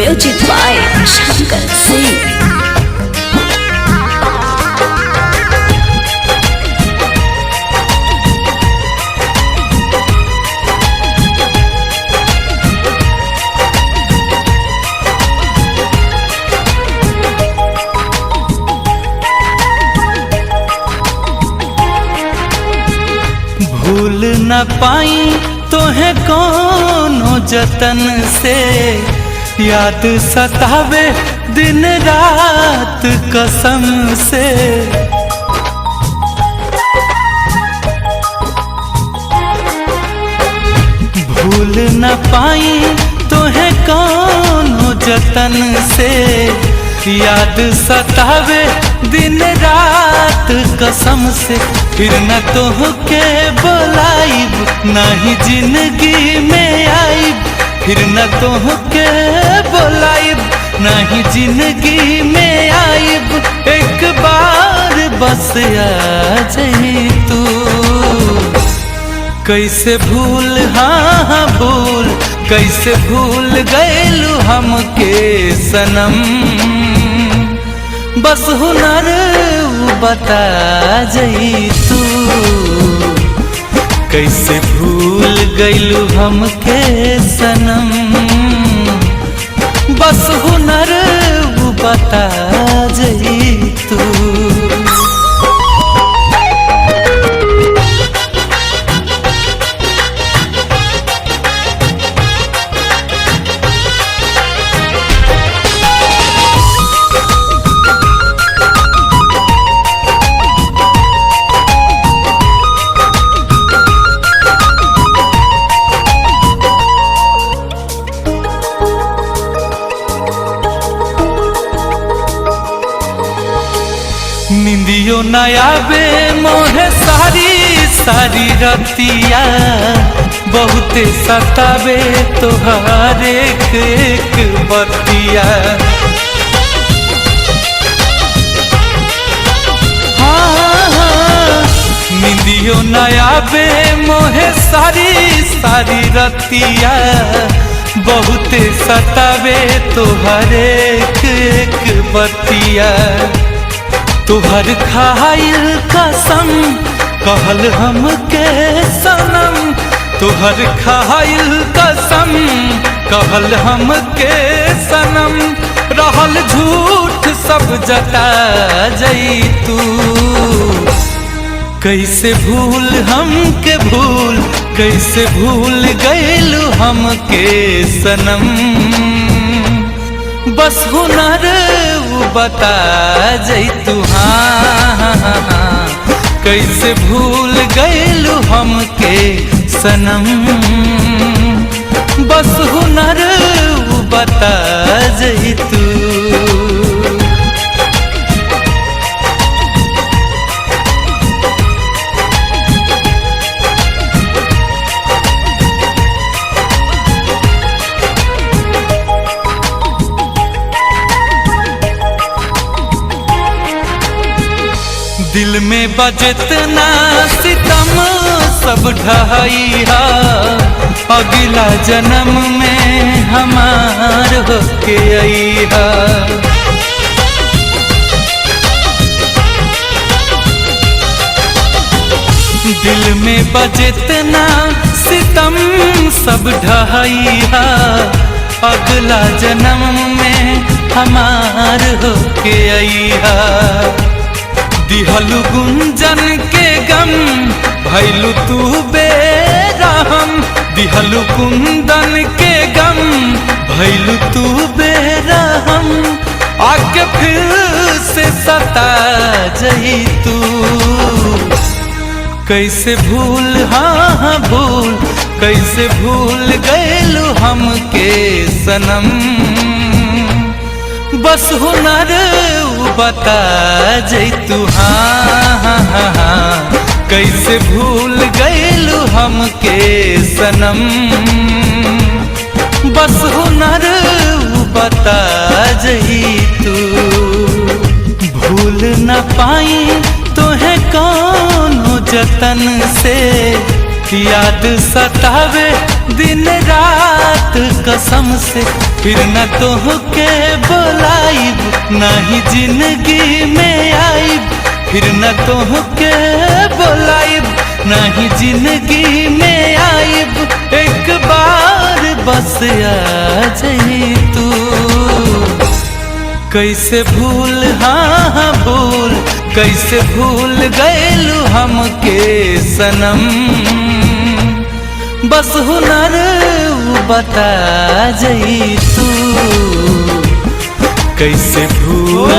Music by Shankar Singh. भूल न पाई तोहे कोनो जतन से, याद सतावे दिन रात कसम से। भूल न पाई तोहे कोनो जतन से, याद सतावे दिन रात कसम से। फिर न तोहके बोलाइब, नाही जिंदगी में आइब। फिर न तोहके बोलाइब, नाही जिंदगी में आइब। एक बार बस आ जाई तू। कैसे भूल, हाँ हाँ भूल, कैसे भूल गएलू हमके सनम। बस हुनर बता जई तू। कैसे भूल गइलू हमके सनम, बस हुनर बता जई तू। निंदियो न आवे मोहे सारी सारी रतिया, बहुते सतावे तोहार एक एक बतिया। हाँ हाँ, निंदियो न आवे मोहे सारी सारी रतिया, बहुते सतावे तोहार एक एक बतिया। तुहर खाइल कसम कहल हमके सनम, तुहर खाइल कसम कहल हमके सनम। रहल झूठ सब जता जई तू। कैसे भूल हमके भूल, कैसे भूल गइलू हमके सनम। बस हुनर बता जई तू। हाँ हाँ हाँ, कैसे भूल गइलू हमके सनम, बस हुनर बता जई तू। दिल में बजतना सितम सब ढहाइहा, अगला जन्म में हमार होके अइहा। दिल में बजतना सितम सब ढहाइहा, अगला जन्म में हमार होके अइहा। दिहलु गुंजन के गम, भैलू तू बेरहम। दिहलु कुंदन के गम, भैलू तू बेरहम। आके फिर से सता जई तू। कैसे भूल, हाँ हाँ भूल, कैसे भूल गइलू हमके सनम। बस हुनर बता जई तू। हाँ हाँ हाँ हाँ, कैसे भूल गइलू हमके सनम, बस हुनर बता जई तू। भूल न पाई तोहे कोनो जतन से, याद सतावे दिन रात कसम से, फिर न तोहके बोलाइब, नाही जिंदगी में आइब, फिर न तोहके बोलाइब, नाही जिंदगी में आइब, एक बार बस आ जाई तू। कैसे भूल, हाँ हाँ भूल, कैसे भूल गएलू हमके सनम, बस हुनर उ बता जई तू, कैसे भूल